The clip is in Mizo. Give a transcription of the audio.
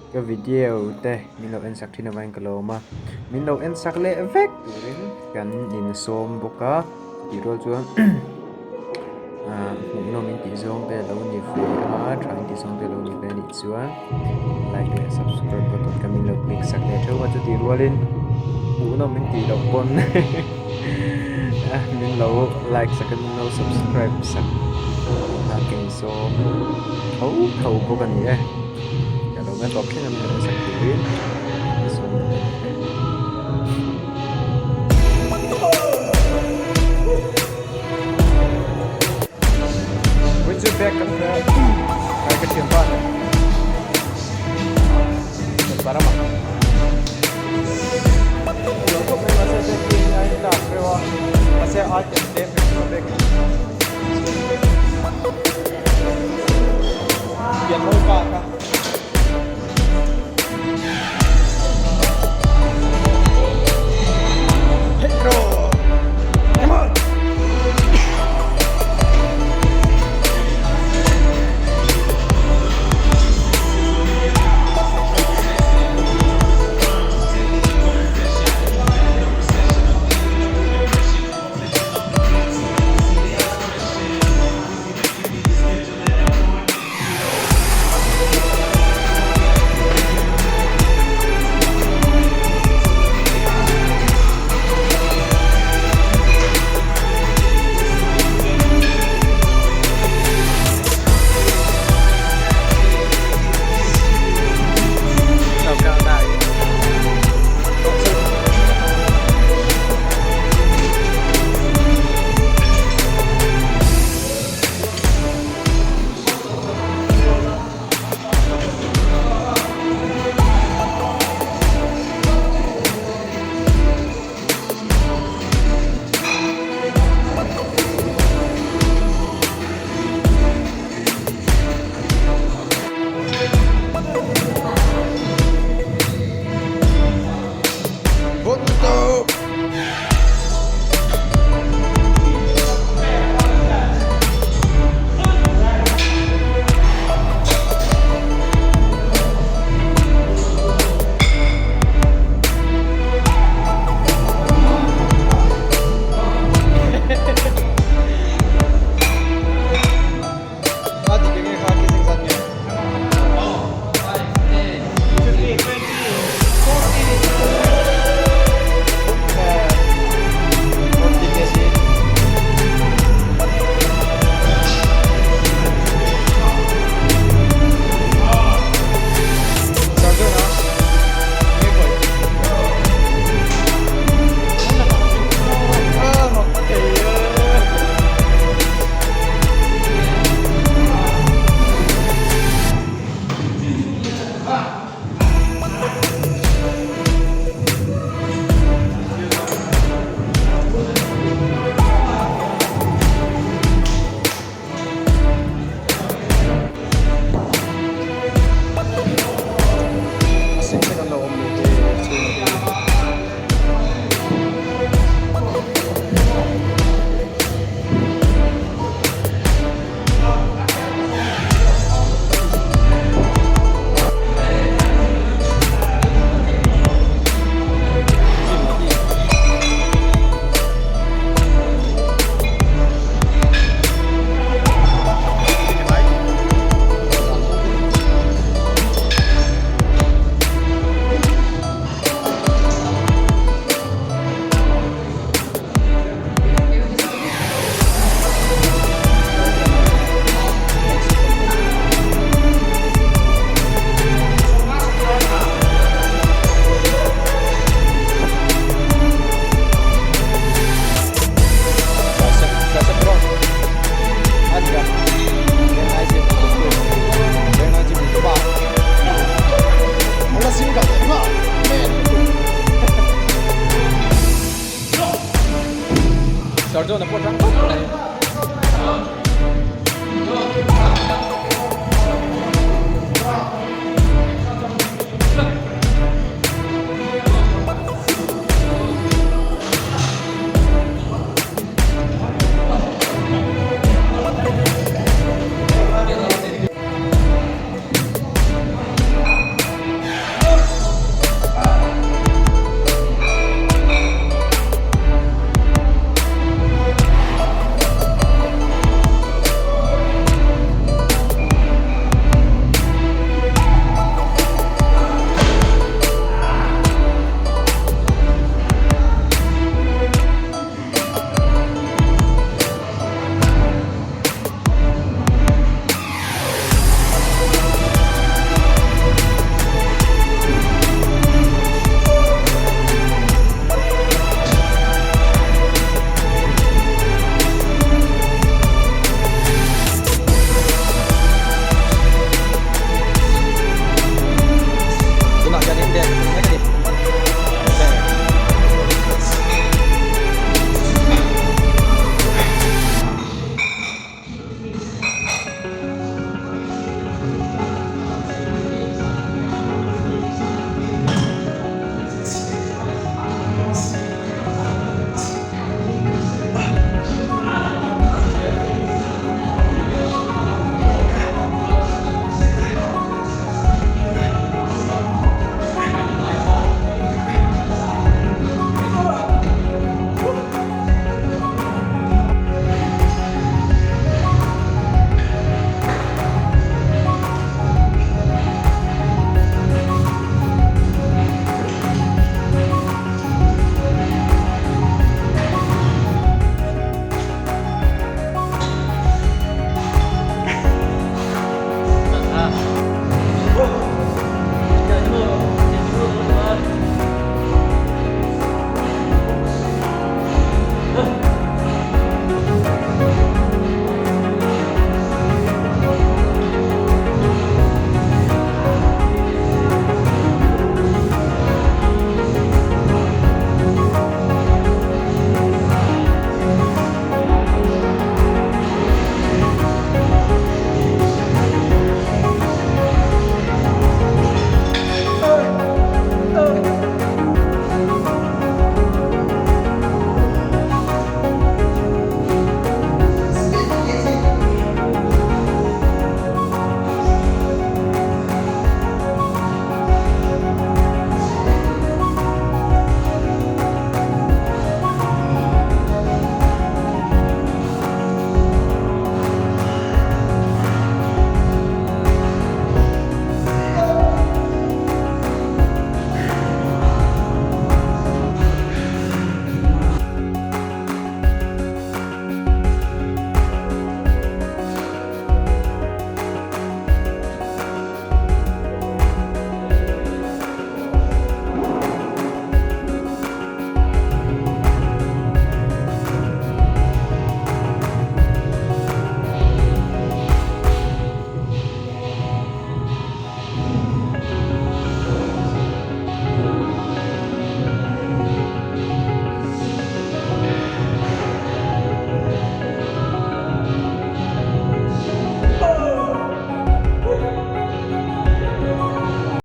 Ka video te min lo en sak thin avangin ka lawm a, min lo en sak leh vek turin kan insawm bawk a, tih rual chuan ah hmuhnawm in tih zawng te alo ni ve a, tha in tih zawng te alo ni ve anih chuan like leh subscribe button kha min lo click sak leh theuh a, chutih rualin hmuhnawm in tih loh pawn min lo like sak a min lo subscribe sak a ka insawm tho tho bawk a ni e. Ka lo ngai tawp thleng a min lo sak turin ka sawm bawk a ni e. Vawi chu bag kan hre a, kai ka thian pa nen Thianpa ramah Lo khawp mai mahse bag hi a in tak reuh a, mahse a item tlem hrim hrim a bag hi. Pianmawi pa kha. Come on! Sarjona pawh tang khawp mai.